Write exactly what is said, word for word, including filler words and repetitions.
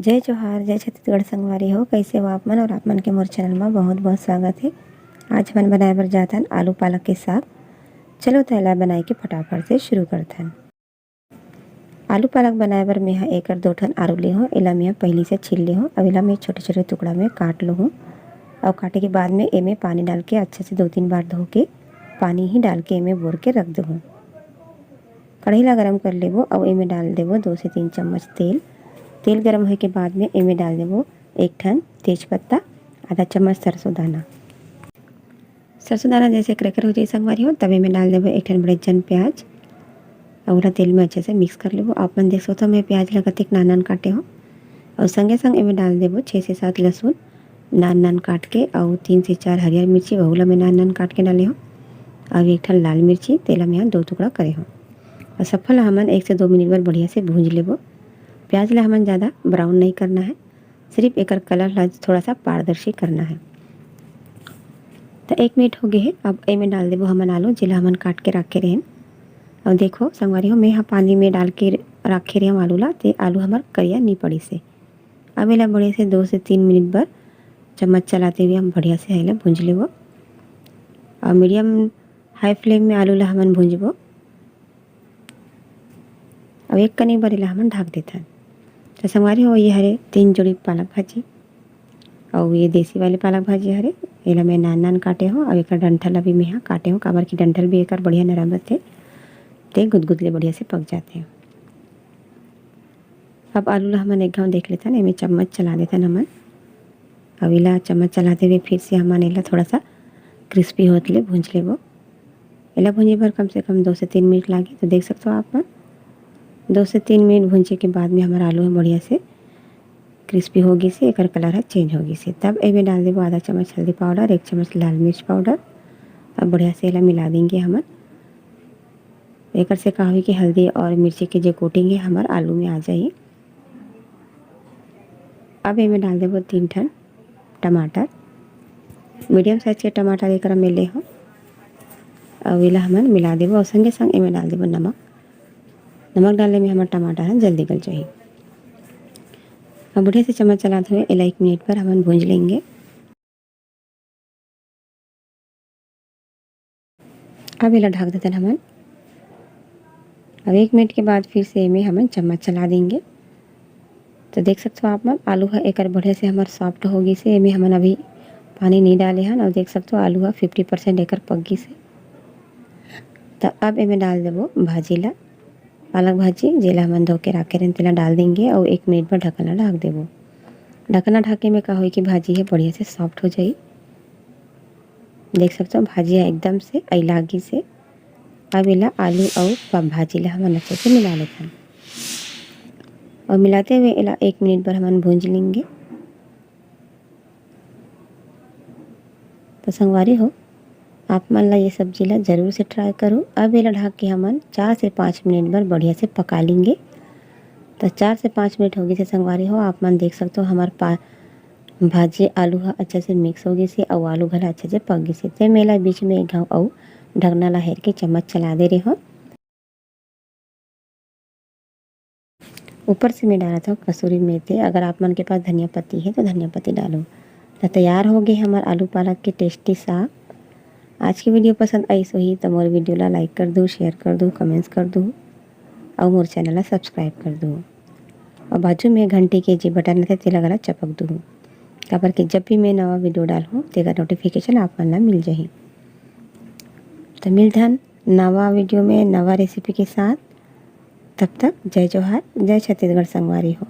जय जोहार, जय छत्तीसगढ़ संगवारी हो। कैसे हो आप मन? और आप मन के मोर चैनल में बहुत बहुत स्वागत है। आज हमन बनाए बर जाथन आलू पालक के साग। चलो तो एला बनाए के फटाफट से शुरू करथन। आलू पालक बनाए बर मेहा एकर दो ठन आलू ले हो। एला मेहा पहली से छील ले हो। अब एला मैं छोटे छोटे टुकड़ा में काट लो हूँ। और काटे के बाद में एमे पानी डाल के अच्छा से दो तीन बार धो के पानी ही डाल के एमे बोर के रख दो हूँ। कढ़ाई ला गरम कर लेबो और एमे डाल देबो दो से तीन चम्मच तेल। तेल गरम होए के बाद में एमे डाल देबो एक ठन तेज पत्ता, आधा चम्मच सरसों दाना। सरसों दाना जैसे क्रैकर हो जाए संगवारी हो, तब एमे डाल देबो एक ठन बड़े जन प्याज। और ओला तेल में अच्छे से मिक्स कर लेबो। आप मन देख सकथो, मैं प्याज ला कतेक नान नान काटे हो। और संगे संग एमे डाल देबो छः से सात लहसुन नान नान काट के, और तीन से चार हरियर मिर्ची, वहू ला मैं नान नान काट के डाले हो। और एक ठन लाल मिर्ची, तेला मैं दो टुकड़ा करे हो। और सफल हमन एक से दो मिनट बर बढ़िया से भूंज लेबो। प्याज ला हमन ज़्यादा ब्राउन नहीं करना है, सिर्फ एकर कलर ला थोड़ा सा पारदर्शी करना है। तो एक मिनट हो गए है। अब एमे डाल देबो हमन आलू, जेला हमन काट के रखे रहेन। और देखो संगवारी हो, मैं हा पानी में डाल के रखे रहे आलू ला, ते आलू हमर करिया नहीं पड़ी से। अब एला बढ़िया से दो से तीन मिनट बर चम्मच चलाते हुए हम बढ़िया से एला भूंज लेबो। और मीडियम हाई फ्लेम में आलू ला हमन भूंजबो। अब एक कनी बर एला हमन ढाक देथन। तो संगवारी हो, ये हरे तीन जोड़ी पालक भाजी, और ये देसी वाले पालक भाजी हरे, एला मैं नान नान काटे हो। और एकर डंठल अभी मैं हा काटे हो, काबर कि डंठल भी एकर बढ़िया नरम रहते, ते गुदगुद ले बढ़िया से पक जाते हैं। अब आलू ला हमन एक घाव देख लेथन, एमे चम्मच चला देथन हमन। अब एला चम्मच चलाते हुए फिर से हमन एला थोड़ा सा क्रिस्पी होत ले भूंज लेबो। एला भूंजे बर कम से कम दो से तीन मिनट लागी। तो देख सकते हो आप मन, दो से तीन मिनट भूंजे के बाद में हमारा आलू ह बढ़िया से क्रिस्पी हो गई से, एकर कलर ह चेंज हो गई से। तब एमे डाल देबो आधा चम्मच हल्दी पाउडर, एक चम्मच लाल मिर्च पाउडर। अब बढ़िया से एला मिला देंगे हमन। एकर से का होई कि हल्दी और मिर्ची के जो कोटिंग है हमार आलू में आ जाही। अब एमे डाल देबो तीन ठन टमाटर, मीडियम साइज के टमाटर एकरा में ले हो। अब एला हमन मिला देबो और संगे संग एमे डाल देबो नमक। नमक डाले में हमर टमाटर ह जल्दी गल जाही। अब बढ़िया से चम्मच चलाते हुए एला एक मिनट पर हमन भूंज लेंगे। अब एला ढक देथन हमन। अब एक मिनट के बाद फिर से एमे हमन चम्मच चला देंगे। तो देख सकते हो आप मन, आलू ह एकर बढ़िया से हमर सॉफ्ट हो गई से। एमे हमन अभी पानी नहीं डाले हन। और देख सकते हो आलू ह फिफ्टी परसेंट एकर पक गई से। तो अब एमे डाल देबो भाजी ला, पालक भाजी जेला हमन धो के राखे रहन तेला डाल देंगे और एक मिनट बर ढक्कन ला ढक देबो। ढक्कन ला ढाके में का होई कि भाजी ह बढ़िया से सॉफ्ट हो जाई। देख सकते हो भाजी ह एकदम से अइला गिस हे। अब एला आलू अउ पाव भाजी ला हमन अच्छे से मिला लेथन और मिलाते हुए एला एक मिनट बर हमन भूंज लेंगे। तो संगवारी हो, आप मन ला ये सब्जी ला जरूर से ट्राई करो। अब एला ढाक के हमन चार से पाँच मिनट बर बढ़िया से पका लेंगे। तो चार से पाँच मिनट हो गए थे संगवारी हो, आप मन देख सकते हो हमार पा भाजी आलू ह अच्छा से मिक्स हो गइसे अउ आलू घला अच्छा से पक गइसे। ते मैं एला बीच में एक घाव अउ ढकना ला हेर के चम्मच चला दे रहे हो। ऊपर से मैं डालत हूँ कसूरी मेथी। अगर आप मन के पास धनिया पत्ती है तो धनिया पत्ती डालो। तो तैयार हो गए हमार आलू पालक के टेस्टी साग। आज की वीडियो पसंद आइस होही तो मोर वीडियो ला लाइक कर दो, शेयर कर दो, कमेंट्स कर दो और मोर चैनल ला सब्सक्राइब कर दो। और बाजू में घंटी के जे बटन रहते तेला घला चपक दो, काबर कि जब भी मैं नवा वीडियो डालहूँ तेकर नोटिफिकेशन आप मन ला मिल जाही। तो मिलथन नवा वीडियो में नवा रेसिपी के साथ। तब तक जय जोहार, जय छत्तीसगढ़ संगवारी हो।